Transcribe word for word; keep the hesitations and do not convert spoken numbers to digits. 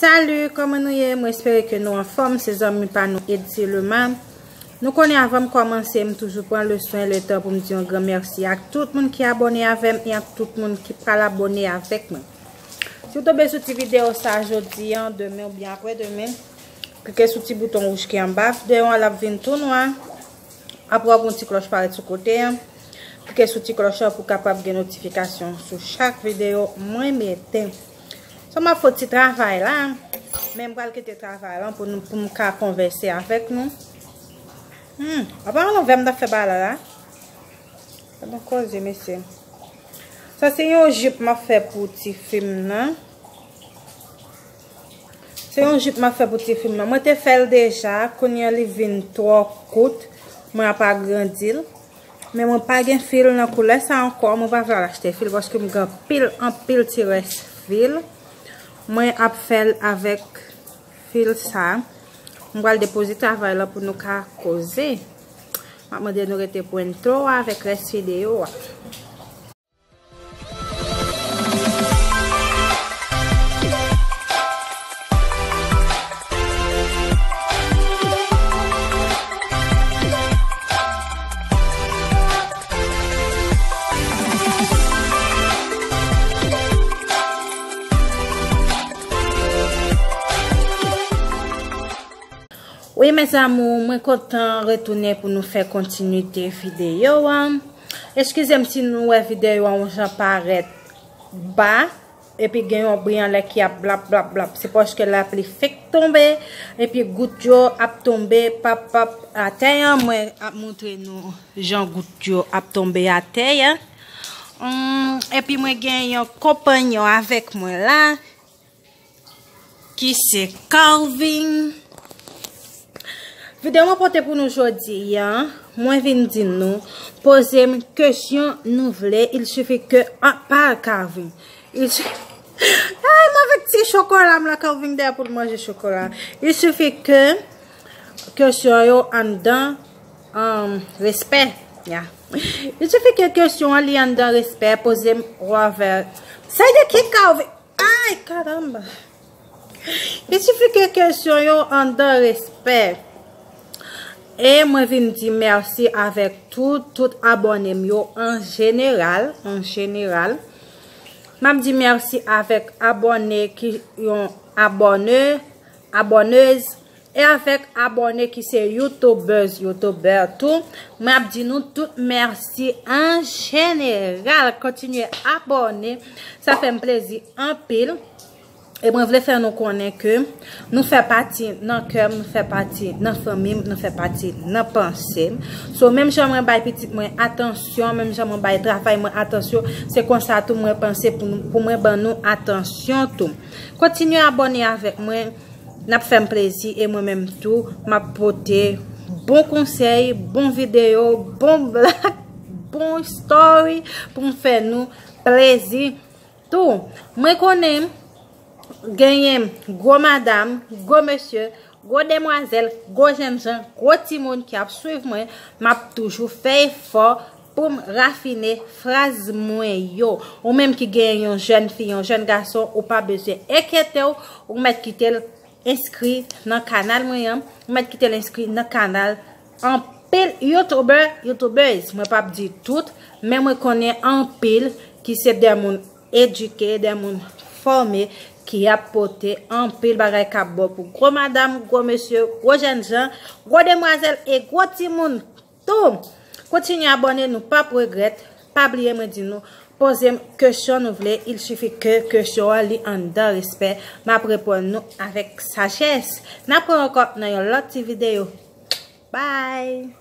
Salut, kòman nou ye? Mwen espere ke nou anfòm, se zanmi pa nou Edsy Lema. Nou konnen avan m kòmanse, m toujou pran le swen, le tan pou m di yon gran mèsi ak tout moun ki abòne avè m e ak tout moun ki pral abòne avèk mwen. Si w tonbe sou ti videyo sa jodi an, demen oubyen apre demen, klike sou ti bouton wouj ki anba videyo an, l ap vin tou nwa. Apre w ap wè yon ti klòch parèt sou kote an. Klike sou ti klòch la pou w kapab gen notifikasyon sou chak videyo mwen mete. So m ap fè yon ti travay la. Men m pral kite travay la pou nou, pou m ka konvèse avèk nou. Hmm, apa yon lè m t ap fè bagay la la? Gad yon koze, mesye. Sa se yon jip m ap fè pou tifi m nan. Se yon jip m ap fè pou tifi m nan. Mwen te fè l deja, kounye a li vin twò kout. Mwen ap agrandi l. Men mwen pa gen fil nan koulè sa ankò. Mwen pa vle al achte fil paske m gen anpil, anpil ti rès fil. Mwen ap fè l avèk fil sa. Mwen pral depoze travay la pou nou ka koze. M ap mande nou rete pou entwo a avèk rès videyo a. Wi, mes amours, mwen kontan retounen pou nou fè kontinite videyo a. Eskize m si nou wè videyo a yon jan parèt ba, epi gen yon bri anlè ki ap blap, blap, blap. Se paske lapli fèk tonbe, epi gout yo ap tonbe, pap, pap, atè a. Mwen ap montre nou jan gout yo ap tonbe atè a. Hmm, epi mwen gen yon konpanyon avèk mwen la. Ki se Calvin. Videyo mwen pote pou nou jodi a, mwen vin di nou, poze m kesyon nou vle, il suffit que, ah, pa Calvin. Il su- Ay, mwen avèk ti chokola m la, Calvin dèyè pou l manje chokola. Il suffit que kesyon yo anndan, um, respè. Ya. Il suffit que kesyon an li anndan respè, poze m wavè. Sa de ki Calvin? Ay, caramba! Il suffit que kesyon yo anndan respè. E mwen vin di mèsi avèk tout, tout abòne m yo an jeneral, an jeneral. M ap di mèsi avèk abòne ki yon abòne, abònez, e avèk abòne ki se youtubers, youtubè tou. Mwen ap di nou tout mèsi an jeneral. Kontinye abòne. Sa fè m plezi anpil. E mwen vle fè nou konnen ke nou fè pati nan kè m, nou fè pati nan fanmi m, nou fè pati nan panse m. So, menm jan mwen bay pitit mwen atansyon, menm jan mwen bay travay mwen atansyon, se konsa tou mwen panse pou nou, pou mwen ban nou atansyon tou. Kontinye abòne avèk mwen, n ap fè m plezi e mwen menm tou, m ap pote bon konsèy, bon videyo, bon blag, bon story pou m fè nou plezi tou. Mwen konnen genyen gwo madanm, gwo mesye, gwo demwazèl, gwo jènjan, gwo timoun ki ap swiv mwen, m ap toujou fè efò pou m rafine fraz mwen yo. Ou menm ki gen yon jèn fi, yon jèn gason, ou pa bezwen enkyete w, ou mèt kite l enskri nan kanal mwen an, ou mèt kite l enskri nan kanal anpil youtubè, youtubèz. Mwen p ap di tout, men mwen konnen anpil ki se de moun edike, de moun fòme, ki ap pote anpil bagay k ap bon pou gwo madanm, gwo mesye, gwo jènjan, gwo demwazèl e gwo timoun tou. Kontinye abòne, nou p ap regrèt. Pa bliye mwen di nou, poze m kesyon nou vle, il suffit que kesyon an li anndan respè. M ap reponn nou avèk sajès. N ap wè ankò nan yon lòt ti videyo. Bye!